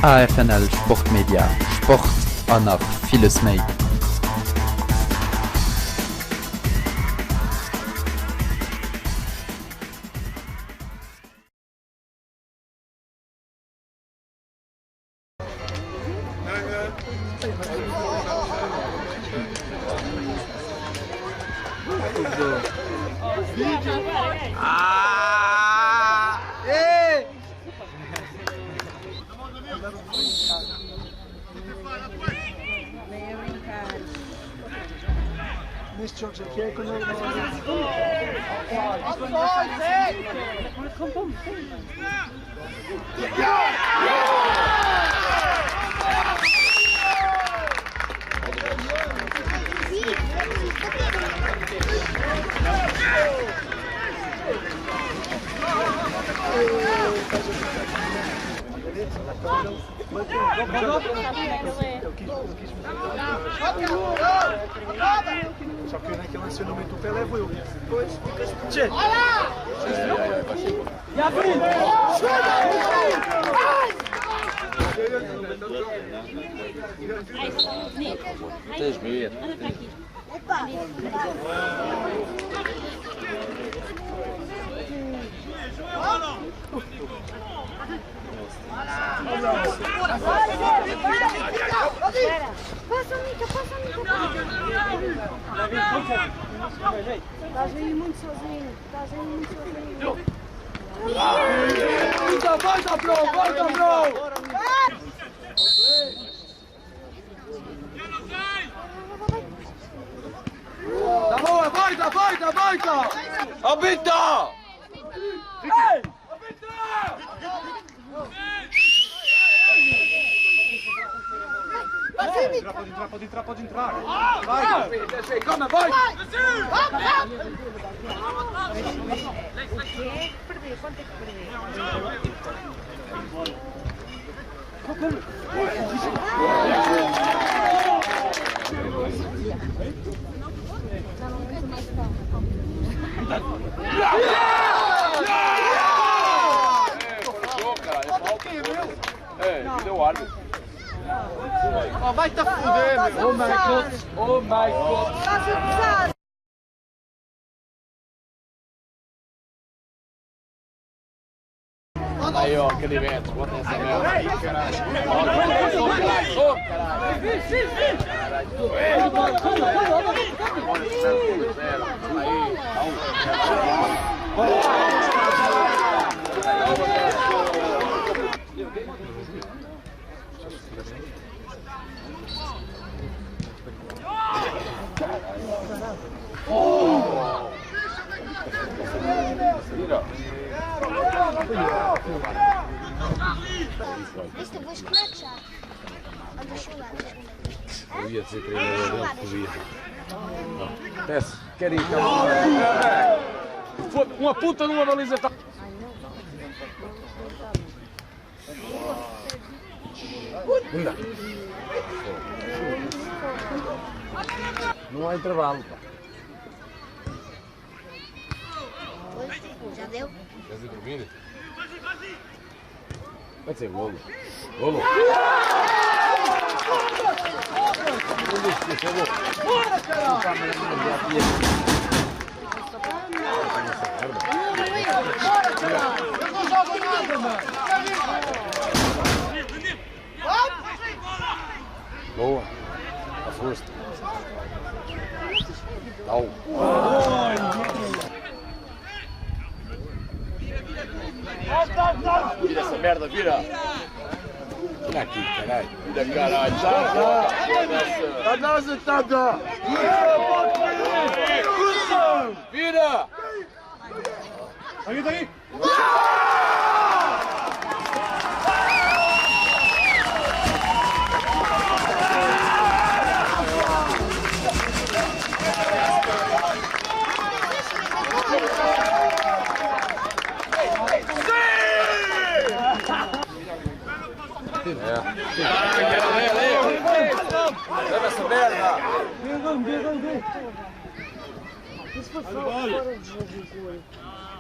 AFNL Sportmedia, Sport an nach villes méi.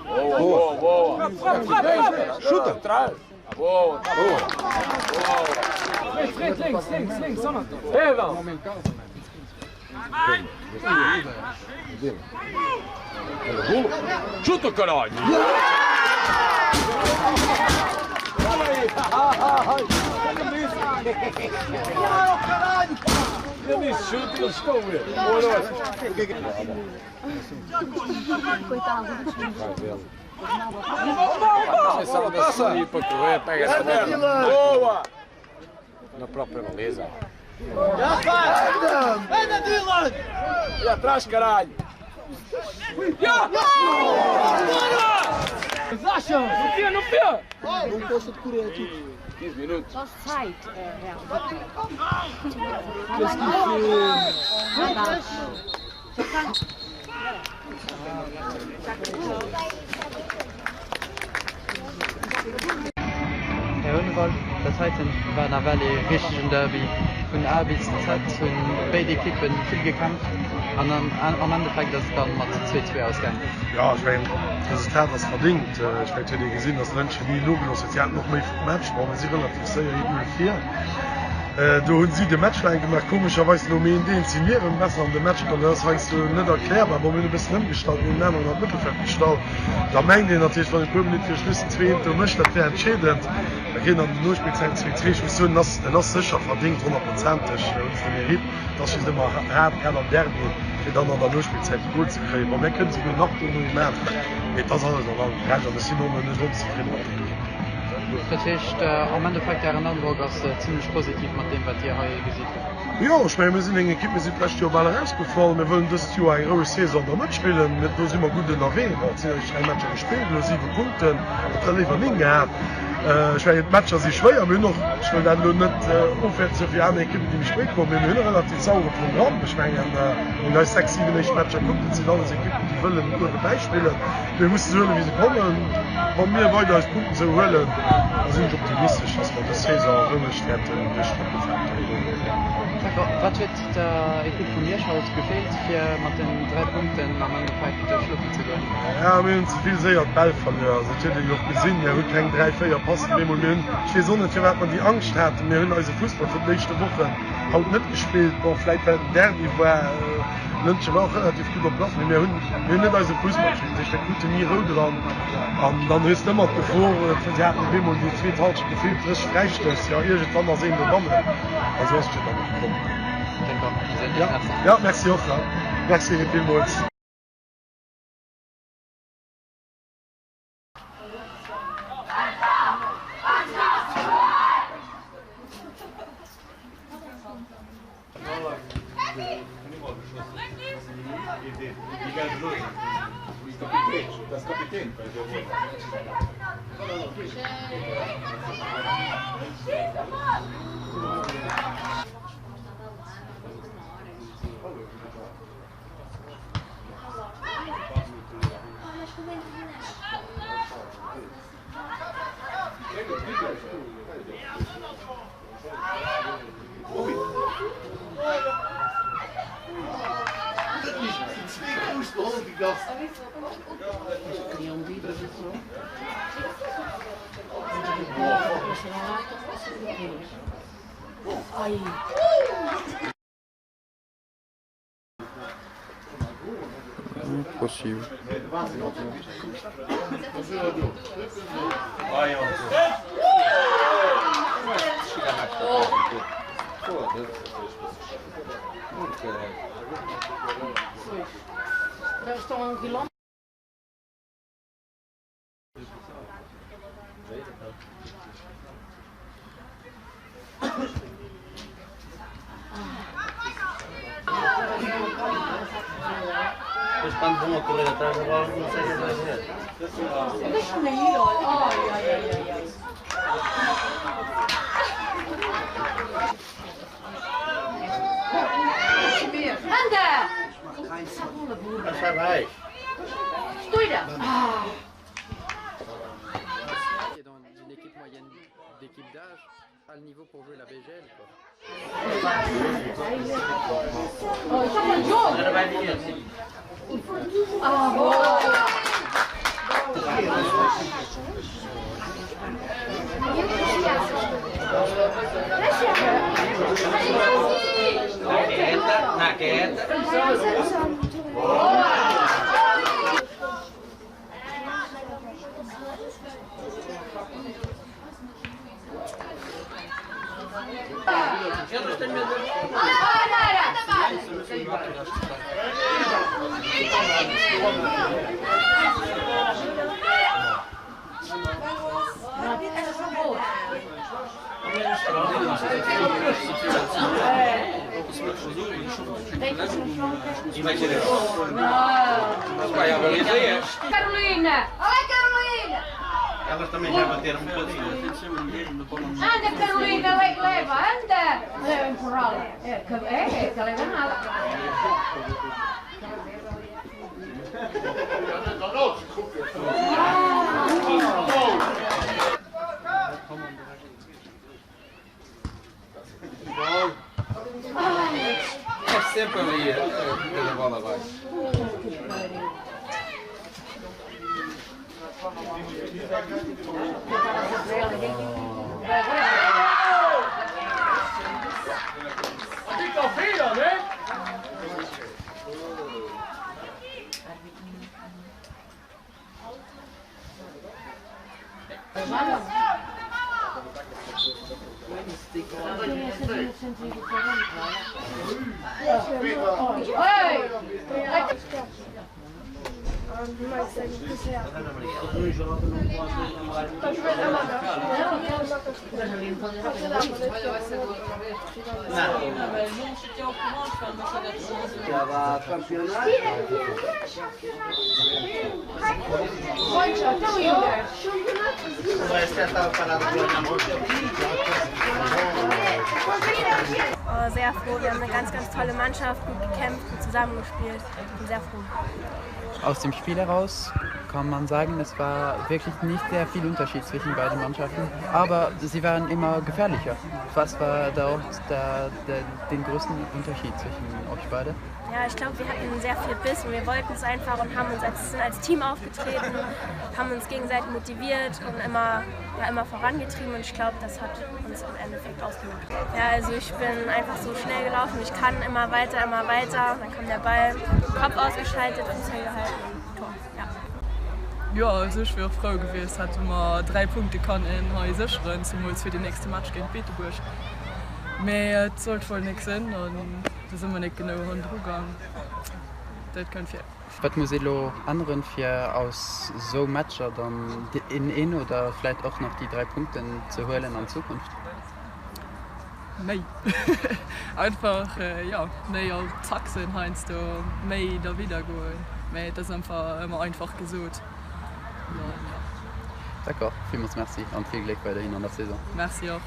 Boa, boa. Chuta. Boa, boa. Chuta caralho! Boa! Na própria baliza. Anda, Dylan! E atrás, caralho! Já! Sasha! No pé, no pé! Não gosta de correr, tipo. 15 minutos. Här Hunnewald, dat heiten war nawell ee richtegen Derby. Vun A bis Z hunn béid Ekippen vill gekämpft an am Endeffekt ass et dann mat 2, 2 ausgaangen. Jo, ech mengen d'Resultat ass verdingt. Ech mengen et huet ee gesinn, datt Lëntgen ni nogelooss huet. Si haten och méi vum Match, bon mir si relativ séier 1-0 vir. Do hunn si de Match laang gemaach. Komescherweis nom 1-1 si mir erëm besser an de Match komm. Dat ass heiansdo net erklärbar. Bon, mir hunn e bëssen ëmgestallt, mir hunn en aneren an d'Mëttelfeld gestallt. Da mengt een natierlech, wann een e puer Minutte viru Schluss den 2-1 do mécht, dat wär entscheedend. Da kritt een an der Nospillzäit 2-2. Ech muss soen, en ass, en ass sécher verdéngt, honnertprozenteg hunn se de Mérite. Et ass just ëmmer haart, grad am Derby, fir dann an der Nospillzäit de Gol ze kréien. Bon, mir kënnen souguer nach dono ee maachen, mee et ass alles an allem gerecht an ech sinn och elo net onzefridde mat der Ekipp. Dat heescht am Endeffekt, Ären Androck ass zimlech positiv mat deem, wat Dir hei gesitt hutt? Jo, ech mengen, mir sinn eng Ekipp, mir sinn d'lescht Joer bal erausgefall. Mir wëllen dëst Joer eng roueg Saison da matspillen. Do si mer gutt ënnerwee. Et sinn eréischt 3 Matcher gespillt, elo 7 Punkten. Et hätt léiwer 9 gehat. Ech mengen, d'Matcher si schwéier. Mir hunn och, ech wëll dat elo net ofwäerten sou fir aner Ekippen, déi méi spéit kommen, mee mir hunn e relativ sauere Programm. Ech mengen, wann een eis 6, 7 éischt Matcher kuckt, dat sinn alles Ekippen, déi wëllen uewe bäispillen. Mir musse se huelen, wéi se kommen. Wa mir weider eis Punkten esou huelen, da sinn ech optimistesch, dass mer dës Saison roueg wäerten duerch d'Gruppefahn goen. D'accord. Wat huet der Ekipp vu Miersch haut gefeelt, fir mat den 3 Punkten am Endeffekt schlofen ze goen? Ja, mir hunn ze vill séier d'Bäll verluer. Also, et huet een jo och gesinn, mir hu keng 3, 4 Passen op eemol. Mir hunn, ech weess och net, firwat mer déi Angscht haten. Mir hunn eise Fussball vun den éischte Wochen haut net gespillt. Bon, vläit well et en Derby war. Lëntgen war och relativ gutt op Platz, mee mir hunn mir hunn net eise Fussball gespillt. Dat heescht, mir kruten ni Rou dran an dann hues de ëmmer d'Gefor, si haten op eemol déi zweet Halschent gefillt 30 Fräistouss, jo iergendwann ass een dobannen an esou ass et jo dann och komm. Ja, ja, merci och, merci villmools. Possibel. Depois quando vão a correr atrás da bola não conseguem fazer. Deixa-me ir, olha. Ai, ai, ai, ai, ai. Anda! Passa abaixo. Estoura! Ah. D'une équipe moyenne d'équipe d'âge a le niveau pour jouer la BGL quoi. Agora vai vir assim. Ah, boa! Sehr froh, wir haben eine ganz, ganz tolle Mannschaft, gut gekämpft, gut zusammengespielt. Bin sehr froh. Aus dem Spiel heraus kann man sagen, es war wirklich nicht sehr viel Unterschied zwischen beiden Mannschaften, aber sie waren immer gefährlicher. Was war da der, der, den größten Unterschied zwischen euch beide? Ja, ich glaube, wir hatten sehr viel Biss und wir wollten es einfach und haben uns als, sind als Team aufgetreten, haben uns gegenseitig motiviert und immer, ja, immer vorangetrieben und ich glaube, das hat uns im Endeffekt ausgemacht. Ja, also ich bin einfach so schnell gelaufen, ich kann immer weiter, immer weiter. Dann kam der Ball, Kopf ausgeschaltet, Fuß gehalten und Tor. Ja. Jo, also ech wier och frou gewiescht, hätte mer 3 Punkte kannen hei sécheren, zemools fir den nächste Match géint Beetebuerg. Mee et sollt wuel nik sinn an do si mer nik genou hannendru gaang. Dat kënnt vir. Wat muss ee lo änneren, fir aus sou Matcher dann een een oder vläit och nach déi 3 Punkten ze huelen an Zukunft? Méi. Einfach, jo, méi op Zack sinn heiansdo, méi derwidder goen. Mee et ass einfach ëmmer einfach gesot. D'accord, villmools Merci an vill Gléck weiderhin an der Saison. Merci och.